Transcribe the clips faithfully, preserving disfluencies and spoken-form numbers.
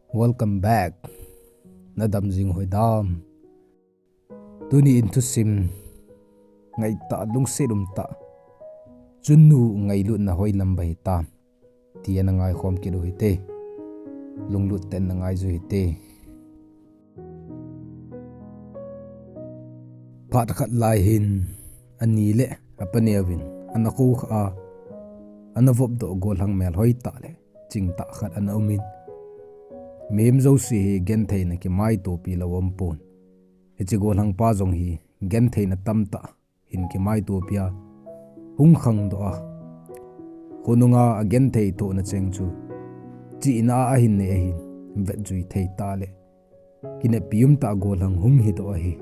Welcome back. Na dam jing hoi dam. Tuni in thusim ngaitah lungset umtah, chunu ngailutna hoilam ba hitam ti ana ngaikhom kit u hite. Lunglut tah in na ngai u hite. Phat khat lai hin ani le apa neuvin ana koukhah a, ana vopdoh gollhang melhoi tah le chingtah khat ana umin, mihem jouse hi gentheina kimaitopi lou aumpon. Hiche gollhang pa jong hi gentheina tamtah hin kimaitopi a, hung khangdoh a, khonunga agenthei thohna cheng chu chihna a ahin nei ahin, vetjui thei tah le kineppi umtah gollhang hung hidoh ahi.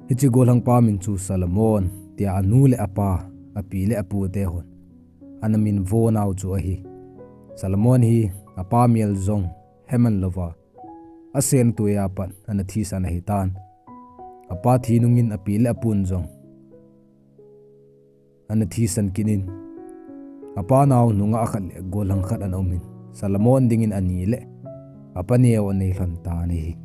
Hiche gollhang pa min chu Solomon tia anu le apa, api le apu te hon ana minvo nau chu ahi. Solomon hi apa mel jong heman louva, asen tuiya pat ana thisan ahitan. Apa thi nungin api le apun jong ana thisan kit in, apa nau nungah khat le gollhang khat ana umin, Solomon dingin ani le apa neu anei lhon tan ahi.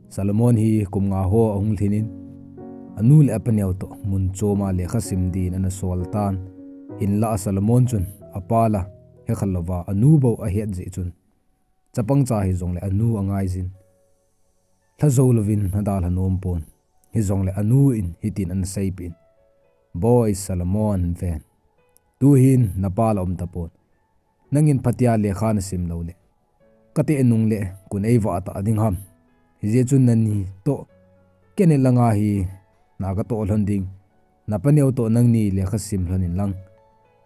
Solomon hi kum nga ho ahung lhinin, anu le apa neu toh mun choma lekha sim din ana sol tan. Hinlah Solomon chun apa la hekha louva, anu bou ahet jeh chun, chapang cha hijongle anu angaijin, lha jou louvin adalha nompon. Hijongle anu in hitin ana seipeh in, Boi Solomon ven, tuhin napa la umtapon. Nangin phatea lekha nasim loule, kateh nungle kon eivah tah ding ham? Hijeh chun nani toh, ken langa hi na katoh lhon ding. Napa neu toh nangni lekha sim lhon inlang,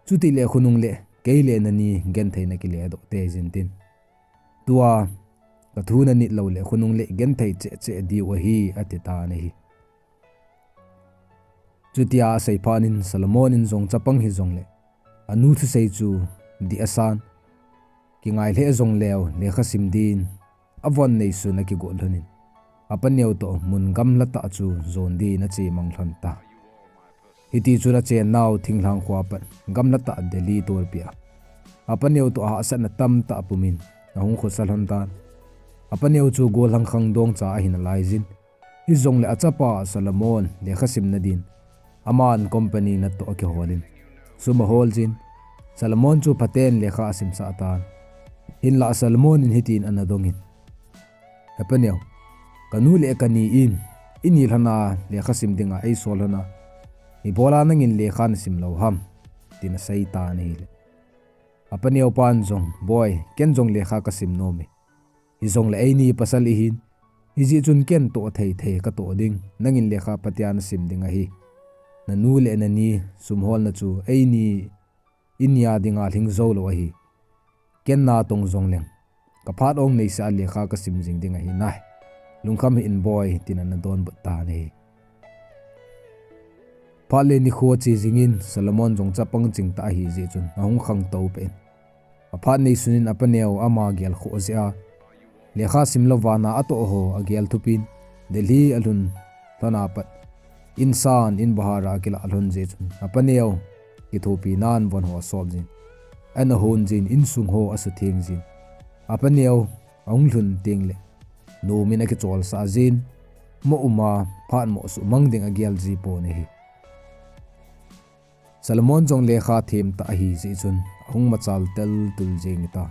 chutile khonungle kei le nani gentheina kiledoh teijin tin. Tua kathu nanit loule khonungle genthei cheh cheh diu ahi, ati tan ahi. Chutia asei phatnin Solomon in jong chapang hijongle anu thusei chu dih asan, kingai lheh jongleu lekha sim din avon neisun akigot lhonin, apa neu toh mun gamla tah chu jon din achemang lhon tan. Hitichun achennau thinglhang khoa pat gamla tah Delhi torpi a, apa neu toh hahsatna tamtah pumin ahung khosa lhon tan. Apa neu chu gollhang khangdong cha ahi nalaijin, hijongle achapa Solomon lekha simna din aman company natoh akiholin, sum ahol jin, Solomon chu phaten lekha asimsah tan. Hinlah Solomon in hitin ana dongin, Apa neu, kanu le kani in ini lhona lekha sim dinga eisol lhona, ibola nangin lekha nasim lou ham? tin asei tan ahile, apa neu pan jong, Boi, ken jong lekha kasim nome. Hijongle eini pasal ihin, hijeh chun ken toh thei thei katoh ding, nangin lekha phatea nasim ding ahi. Nanu le nani sum holna chu eini inia dinga lhing joulou ahi. Ken natong jongleng, kaphat ong neisah a lekha kasim jing ding ahi nai. Lungkham hih in Boi, tin ana donbut tan ahi. Phat le nikho ache jingin Solomon jong chapang chingtah ahijeh chun ahung khangtou peh in, aphat neisunin apa neu ama gelkhoh jeh a lekha sim louva na atoh ho agel thupin, Delhi alhun lhona pat insan in bahar a akilah lhon jeh chun apa neu kithopi nan von ho asop jin, ana hon jin, insung ho asutheng jin, apa neu ahung lhun tengle nomin akicholsah jin, mo uma phat mo sumang ding agel jipon ahi. Solomon jong lekha themtah ahijeh chun ahung machal teltul jeng tan.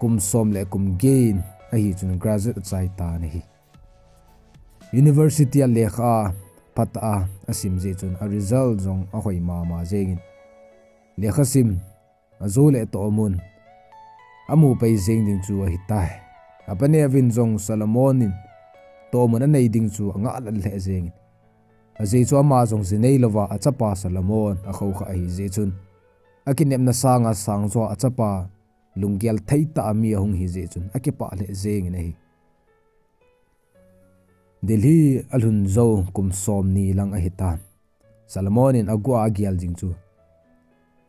Kum som le kum get in ahi chun graduate achai tan ahi. University a lekha phatah a asim jeh chun a result jong ahoi mama jengin, lekha sim ajo le tohmun amu pai jeng ding chu ahitai. Apa neuvin jong Solomon in tohmun anei ding chu angah lheh jengin, ajeh chu ama jong jinei louva achapa Solomon akhoukha ahijeh chun, akinepna sanga sangjo a achapa lunggel theitah a mi ahung hijeh chun akipah lheh jengin ahi. Delhi alhun jou kum somni lang ahitan, Solomon in aguh a agel jing chu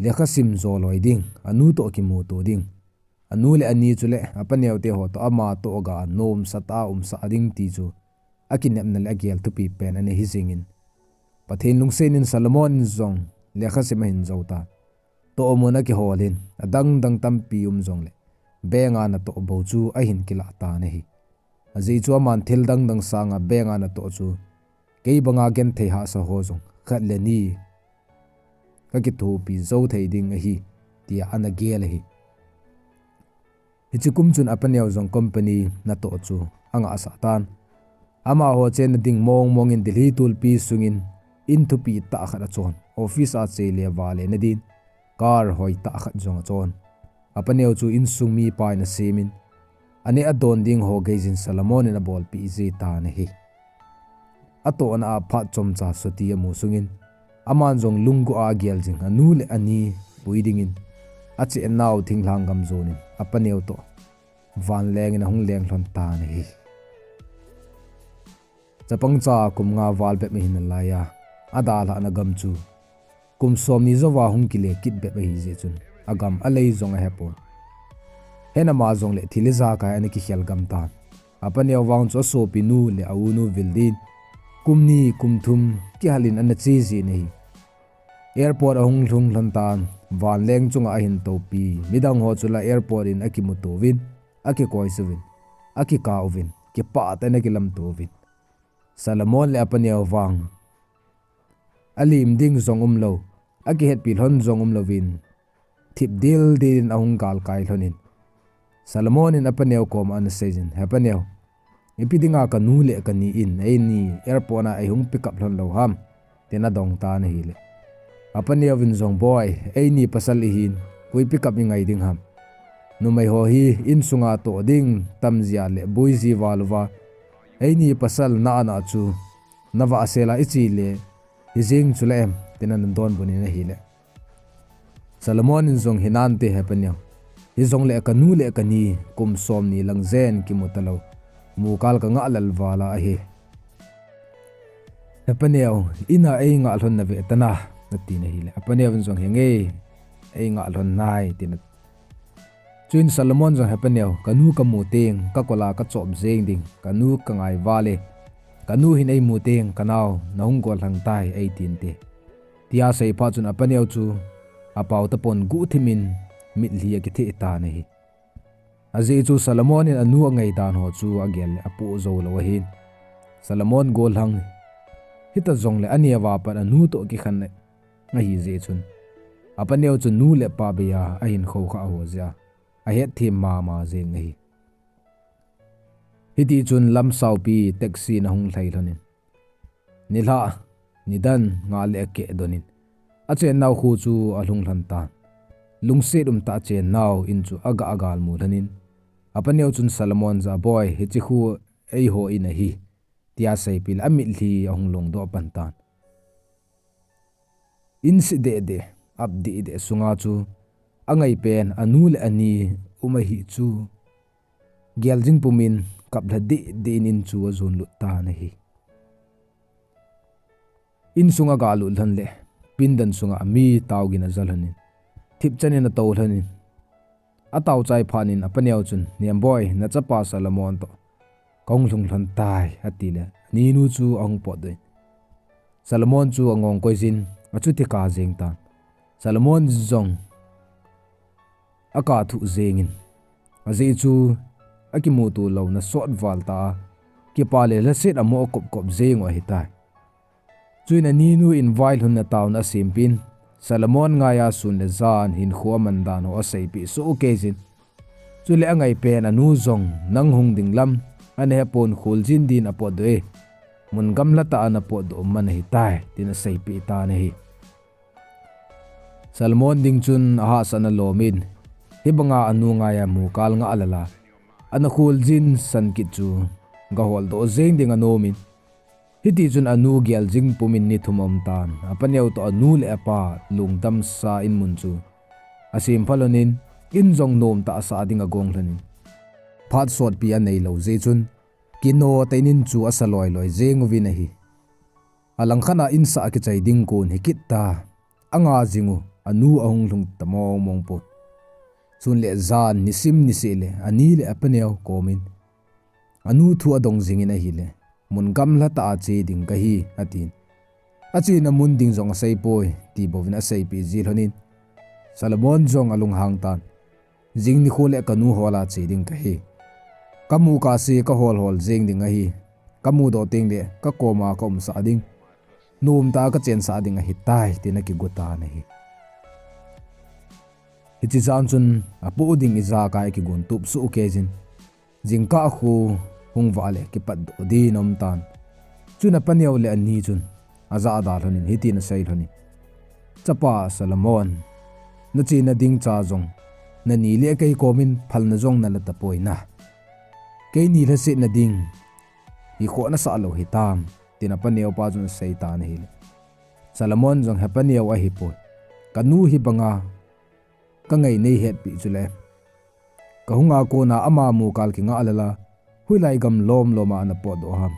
lekha sim jo loi ding, anu toh kimuto ding, anu le ani chule apa neute ho toh ama toh ga nomsatah a umsah ding ti chu akinepna le agel thupi pen ana hi jingin, Pathen lungset in Solomon in jong lekhasim ahin jou tan. Tohmun akihol in, adang dang tampi um jongle, bank a natoh bou chu ahin kilah tan ahi. Ajeh chu aman thil dang dang sanga bank a natoh chu, kei banga genthei hahsa ho jong khat le ni kakithopi jou thei ding ahi, tia ana gel ahi. Hiche kum chun apaneo jong company natoh chu angah sah tan. Amaho chenna ding mong mong in Delhi tulpi sungin in thupi tah khat achon, office a che le vale na din car hoi tah khat jong achon. Apaneo chu insung mipa in asem in, aneh adon ding ho geiyin Solomon in abolpeh ji tan ahi. Atohna a phat chomcha soti amu sungin, aman jong lunggel a agel jing anu le ani pui dingin, achennau thinglhang gam jonin apaneo toh vanleng in ahung leng lhon tan ahi. Chapangcha kum nga val bep ahi nalaiya, adalhahna gam chu kum somni jouva hung kile kit bep ahi jeh chun, agam alei jong ahepon. Henama jongle thil ijakai ana kikhel gam tan. Apaneo vang chu asopinu le aunu vil din kum ni kum thum kihal in ana che jin ahi. Airport ahung lhung lhon tan, vanleng chunga ahin toupi midang ho chu la airport in akimuto uvin, akikoi suvin, akikah uvin, kipah tah in akilamto uvin. Solomon le apaneo vang alim ding jong umlou, akihetpi lhon jong umlouvin, thip dildil in ahung galkai lhonin, Solomon in apaneo koma ana seijin, He paneo, ipi dinga kanu le kani in eini airport a eihung pick up lhon lou ham, tin adong tan ahile, apaneo vin jong, Boi, eini pasal ihin, koi pick up ingai ding ham? Numei ho hi insunga toh ding tamjia le buiji val uva, eini pasal na ana chu navahsel a iche le hijeng chule em, tin ana donbut in ahile, Solomon in jong, Hinante he paneo, hijongle kanu le kani kum somni lang jen kimu talou, mukal kangah lel val a ahi. He paneo, ina eingah lhon nave tana, atin ahile, apaneo in jong, Henge, eingah lhon nai, tin a Chuin Solomon jong, He paneo, kanu kamu teng kakol a kachop jeng ding, kanu kangai vale, kanu hin eimu teng, Kanao, nahung gollhang tai, eitinte, tia seiphat chun apaneo chu apao tapon guhthimin mitlhi akitheh tan ahi. Ajeh chu Solomon in anu angai dan ho chu agel le apoh joulou ahin. Solomon gollhang hita jongle aneo a pat anu toh kikhen ahi jeh chun, apaneo chu nu le pa beiya ahin khoukhah ho jeh a ahetthem mama jeng ahi. Hitichun lamsaupi taxi in ahung lhai lhonin, nilhah, nidan nga le akeh donin, achennau kho chu alhung lhon tan. Lungset umtah a chennau in chu aga agalmu lhonin, apaneo chun Solomon jah a, Boi, hiche kho eiho in ahi, tia seipeh le amitlhi ahung longdoh pan tan. In se deh deh, ap deh deh sunga chu angaipen anu le ani um ahi chu geljing pumin kaplha deh deh in in chu ajon lut tan ahi. Insung agalut lhon le pindan sunga ami taogin aja lhonin, thipchan in atou lhonin, ataochai phatnin apaneo chun, Nemboi, nachapa Solomon toh kahung lhung lhon tai, atile aninu chu ahung potdoh in, Solomon chu angong koijin achuti kap jeng tan. Solomon jong akap thuh jengin, ajeh chu akimuto louna sot val tah a, kipa le lhaset amo akop kop jeng u ahitai. Chuin aninu in vailhunna taona asempin, Solomon ngaiya sun le jan hinkho aman dan ho aseipeh sohkeijin, chule angaipen anu jong nang hung ding lam ana hepon, kholjin din apotdoh e, mun gamla tah a ana potdoh man ahitai, tin aseipeh tan ahi. Solomon ding chun ahahsatna alomin, hibanga anu ngaiya mukal ngah lel a ana kholjin san kit chu gaholdoh jeng ding anomin, hitichun anu geljing pumin ni thum aumtan, apaneo toh anu le apa lungdamsa in mun chu asempha lhonin, in jong nomtah sah ding agong lhonin, phat sotpi aneilou jeh chun kino tah in in chu asa loi loi jeng uvin ahi. Alangkhat a insah kichai ding kon hikit ta, anga jing u anu ahung lhung ta mong mong pon. Sun le jan, nisim niseh le ani le apaneo komin anu thu adong jingin ahile, mun gamla tah a che ding kahi, atin. Achena mun ding jong aseipoi, ti bouvin aseipeh ji lhonin. Solomon jong alunghang tan. Jing nikho le kanu hol a che ding kahi. Kamu kase kahol hol jeng ding ahi. Kamudoh teng le kakoma kaumsah ding. Nomtah a kachensah ding ahitai, tin akigo tan ahi. Hiche jan chun apoh ding ijakai akigon tup soh kei jin. Jingkah khu hung vah le kipatdoh din aum tan. Chun apaneo le ani chun ajah adalhonin hitin asei lhonin. Chapa Solomon, nachena ding cha jong, nani le kei komin phalna jong nala tapoi na. Keini lhasetna ding, hikhoh nasah lou hitam, tin apaneo pa chun asei tan ahile. Solomon jong he paneo ahipoi. Kanu hibanga kangai nei hetpeh chule. Kahunga kona ama mukal kingah lala, hoilai gam lomlom a ana potdoh ham.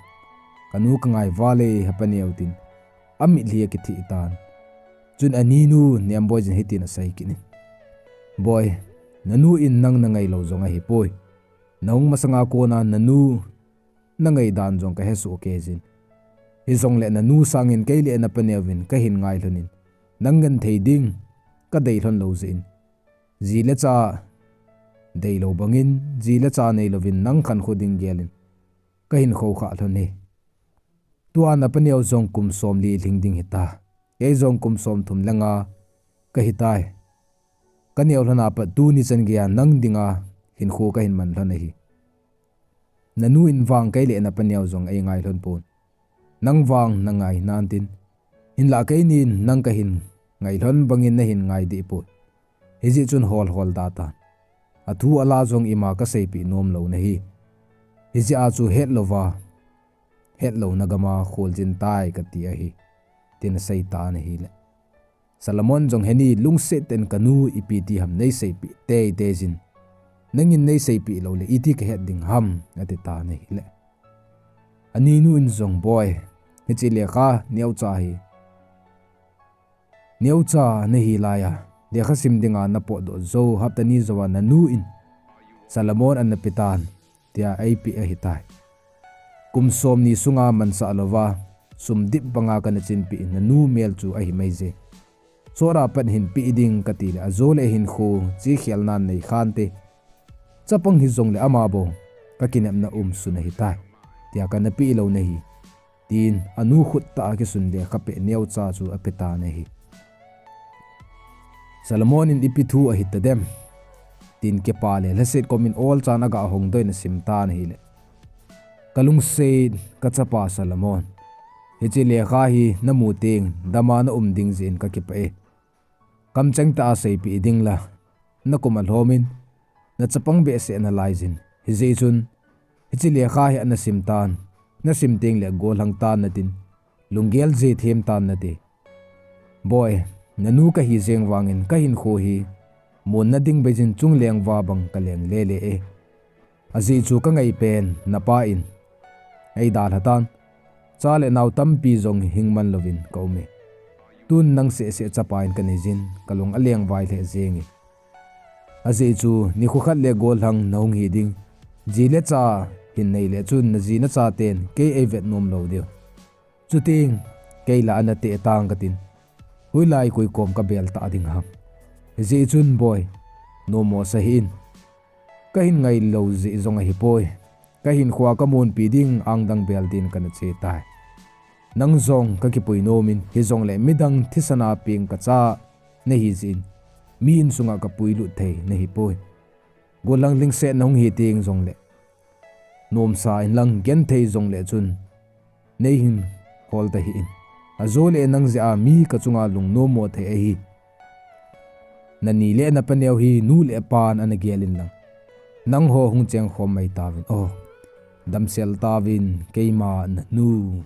Kanu kangai vale, he paneo tin. Amitlhi akithi tan. Chun aninu Nemboi jin hitin asei kit in. Boi, nanu in nang nangai lou jong ahipoi. Nahung masanga kona nanu nangai dan jong kahesoh kei jin. Hijongle nanu sangin kei le napaneovin kahin ngai lhonin. Nang genthei ding kadei lhon lou jeh in. Ji le cha deilou bangin, ji le cha neilouvin nang khankho ding gelin kahin khoukhah lhon e. Tua napaneo jong kum somli lhing ding hita. Kei jong kum somthum le nga kahitai. Kaneo lhon a pat tuni chan geiya nang dinga hinkho kahin man lhon ahi. Nanu in vang kei le napaneo jong eingai lhon pon. Nang vang nangai nantin. Hinlah keinin nang kahin ngai lhon bangin nahin ngai deh poi. Hijeh chun hol hol da tan. Athu ala jong ima kaseipeh nom lou nahi. Hijeh a chu hetlouva, hetlouna gama kholjin tai kati ahi, tin asei tan ahile. Solomon jong heni lungset tah in kanu ipi ti ham neiseipeh teitei jin. Nangin neiseipeh loule iti kahet ding ham, ati tan ahile. Aninu in jong boi, hiche lekha neocha hi. Neocha nahi laiya, lekha sim dinga napotdoh jou hapta ni jouva nanu in Solomon ana pe tan, tia eipeh ahitai. Kum somni sunga mansah louva, sum dip banga kana chinpeh nanu mel chu ahi maije. Sot a pat hin peh ding katile ajole hinkho chekhel nan neikhante. Chapang hijongle ama bou kakinepna umsun ahitai, tia kana peh lou nahi. Tin anu khut tah a kisun lekha peh neocha chu ape tan ahi. Solomon in ipi thu ahita dem, tin kipa le lhaset komin olchan aga hongdoh in asim tan ahile. Kalungset kachapa Solomon, hiche lekha hi namu teng dama naum ding jeh in kakipah e. Kamcheng tah a seipeh ding la, nakum alhomin, nachapang behseh nalaijin. Hijeh chun, hiche lekha hi ana sim tan, nasim tengle gollhang tan natin, lunggel jeh them tan nate. Boi, nanu kahi jeng vangin kahinkho hi monna ding beijin chungleng va bang kaleng lele e. Ajeh chu kangai pen napa in eidalha tan, cha le nao tampi jong hing man louvin kaume. Tun nang sehseh chapa in kaneijin, kalung alengvai lheh jenge. Ajeh chu nikho khat le gollhang nahung hi ding, ji le cha hin neile chun naji nachaten kei eivet nom lou diu. Chuteng, keila ana teh tang katin, hoilai koi kom kabel tah ding ham. Hijeh chun boi, nommo sahih in. Kahin ngailou jeh jong ahipoi. Kahinkhoa kamonpi ding angdang bel din kana che tai. Nang jong kakipui nomin, hijongle midang thisana peng kacha nahi jeh in, mi insunga kapuilut thei nahipoi. Gollhang lhingset nahung hi teng jongle, nomsa inlang genthei jongle chun neihin hol tahih in. Ajole nang jeh a mi kachunga lungnommo thei ahi. Nani le napaneo hi nu le pan ana gel inlang, nangho hung chengkhom mai tauvin o. Damsel tauvin keima nanu.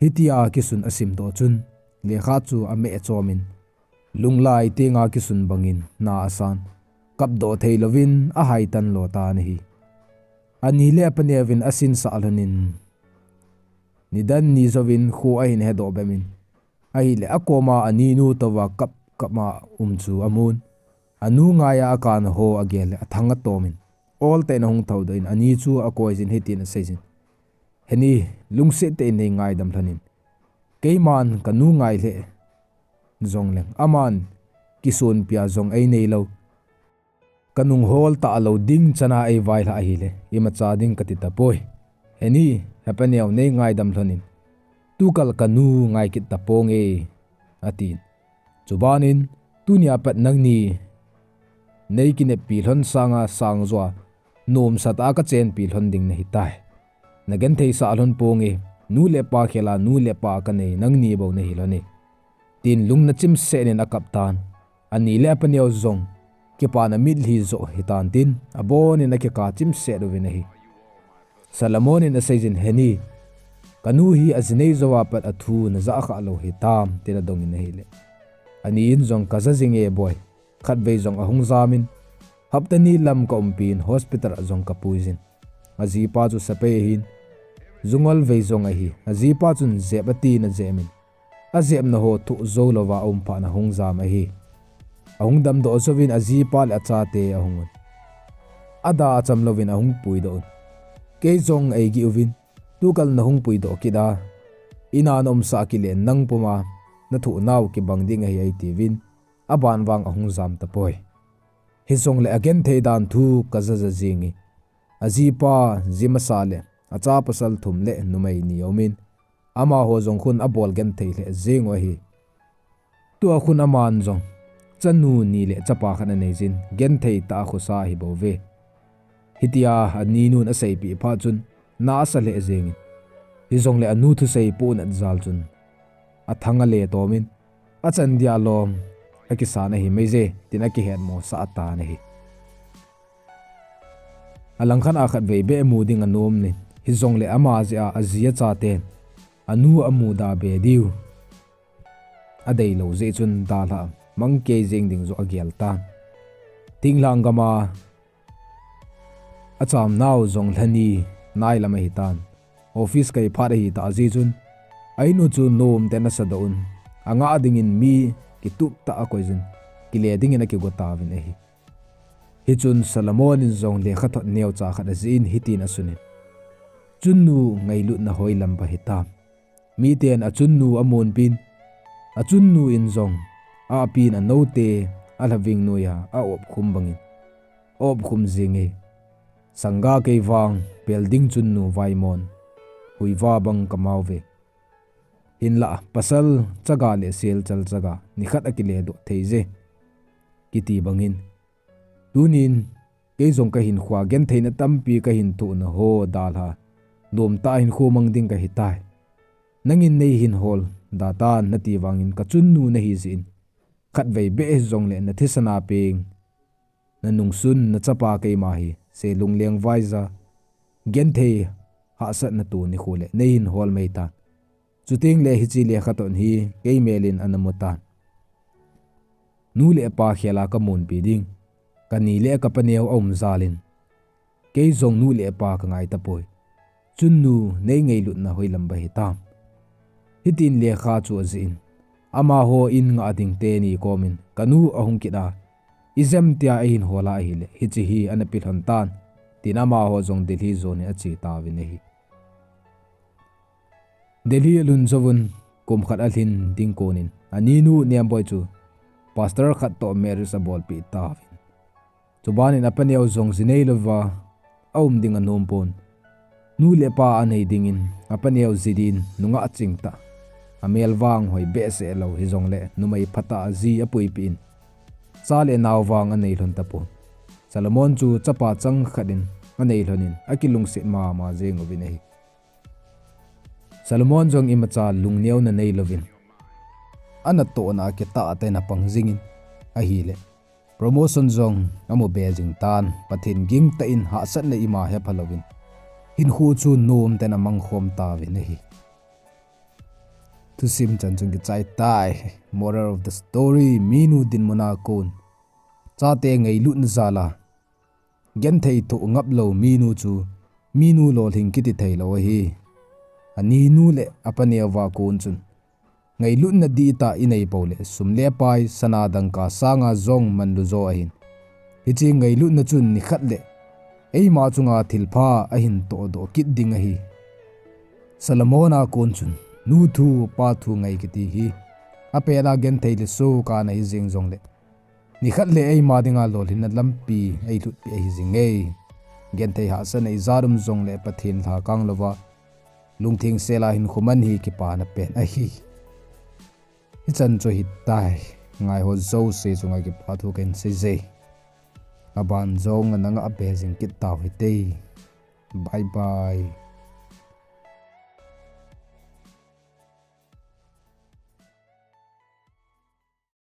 Hitia kisun asimdoh chun, lekha chu ameh chomin, lunglai tenga kisun bangin na asan, kapdoh theilouvin ahaitan lo tan ahi. Ani le apaneovin asinsah lhonin, nidan ni jouvin kho ahin hedoh bemin, ahile akoma aninu touva kapkap a um chu amun. Anu ngaiya akanaho agel le athang atomin, oltah in ahung thoudoh in ani chu akoijin hitin aseijin, Heni, lungset tah in neingaidam lhonin, Keiman kanu ngai lheh jongleng aman kisonpia jong einei lou. Kanung hol talou ding chana eivailhah ahile imacha ding kati tapoi. Heni, hepaneo nei ngaidam lhonin, tukal kanu ngai kit taponge, atin. Chubanin, tunia pat nangni nei kineppi lhon sanga sangjoa nomsatah a kachenpi lhon ding nahitai. Nagentheisah lhon ponge, nu le pa khela nu le pa kanei nangni bou nahi lhone, tin lungna chimsetnin akap tan. Ani le apaneo jong kipana mitlhi joh hitan tin abonin akikap chimset uvin ahi. Salomonin aseijin, Heni, kanu hi ajinei jouva pat athu najah khah lou hitam, tin adongin ahile, ani in jong, Kaja jinge boi. Khatvei jong ahung jamin, hapta ni lam kaumpi in hospital a jong kapuijin. Ajipa chu sepai ahin, jungol vei jong ahi. Ajipa chun jep atin ajemin, ajepna ho thoh jou louva aumphatna ahung jam ahi. Ahung damdoh jouvin ajipa le achate ahungun, ada acham louvin ahung puidoh un. Kei jong eigih uvin, tukal nahung puidoh kit a, ina naumsah kit le nang puma nathoh nau kibang ding ahi, eitiuvin, aban vang ahung jam tapoi. Hijongle agenthei dan thu kajaja jinge, ajipa jimasa le acha pasal thum le numei ni aumin, amaho jong khun abol genthei lheh jeng u ahi. Tua khun aman jong chanu ni le chapa khat aneijin, genthei tah a khosa ahibouve. Hitia aninun aseipeh phat chun na asa lheh jengin, hijongle anu thusei pohnat jal chun athang ale tomin, achan dia lom akisan ahi maije, tin akihetmosah atan ahi. Alangkhat a khatvei beh mu ding anomnin, hijongle ama jeh a aji achaten anu amuda be diu adeilou jeh chun dalhah mang kei jeng ding joh agel tan. Thinglhang gama achamnau jong lhani nailam ahitan. Office kai phat ahitah jeh chun a-in u chu nomten asadoh un, angah dingin mi kitup tah akoijun, kile dingin akigo tauvin ahi. Hichun Solomon in jong lekhathot neocha khat ajih in hitin asunin, Chunnu ngailutna hoilam ba hitam? Miten achunnu amunpin, achunnu in jong apin anoute alhaving noiya a-opkhum bangin a-opkhum jenge. Sangga kei vang pel ding chunnu vaimon huiva bang kamauve. Hinlah pasal chaga le selchal chaga nikhat akiledoh theije, kiti bangin, tunin kei jong kahinkhoa gentheina tampi kahin thohna ho dalha, nomtah a hinkho mang ding kahitai. Nangin neihin hol datan nati vangin kachunnu nahi jeh in, khatvei beh hijongle nathisan a peng nanungsun nachapa keima hi se lungleng vaija, genthei hahsatna to nikho le neihin hol meitan. Chutengle hiche lekhathot hi kei melin ana mutan. Nu le pa khela kamunpi ding, kani le kapaneo aum jalin, kei jong nu le pa kangai tapoi. Chunnu nei ngailutna hoilam ba hitam? Hitin lekha chu ajih in, amaho in ngah ding teni komin kanu ahung kit a, ijemtia eihin hol a ahile hiche hi ana pelhon tan, tin amaho jong Delhi jonin ache tauvin ahi. Delhi alhun jouvun kum khat alhin ding konin aninu Nemboi chu pastor khat toh marriage abolpeh tauvin. Chubanin apaneo jong ji neilouva aum ding anompon. Nu le pa anei dingin apaneo ji din nungah chingtah, amel vang hoi behseh lou hijongle numei phatah a ji apuipeh in, cha le nao vang anei lhon tapon. Solomon chu chapa changkhat in anei lhonin akilungset mama jeng uvin ahi. Solomon jong imacha lungneona neilouvin, anatohna a kitah tah in apang jingin ahile, promotion jong amu be jing tan, Pathen gingtah in hahsatna ima hepha louvin hinkho chu nomten amangkhom tauvin ahi. Thusim chan chung kichai tai. Moral of the story, minu dinmuna kon chate ngailutna jal a genthei thoh ngaplou minu chu minu lolhing kiti theilou ahi. Aninu le apaneo va kon chun ngailutna dihtah inei poule sum le pai, sana dangka sanga jong manlu jo ahin. Hiche ngailutna chun nikhat le eima chunga thilpha ahin tohdoh kit ding ahi. Solomon a kon chun Nu thu, pa thu ngai kiti hi. Apet a genthei le soh kana hi jing jongle, nikhat le eima dinga lolhinna lampi eilhutpi ahi jing e. Genthei hahsatna ijat um jongle Pathen lhakang louva, lungtheng sela hinkho man hi kipana pen ahi. Hichan chu hitai, ngaiho jouse chunga kipa thu kahin seije. Aban jong nanga abe jing kit tau hite. Bye bye.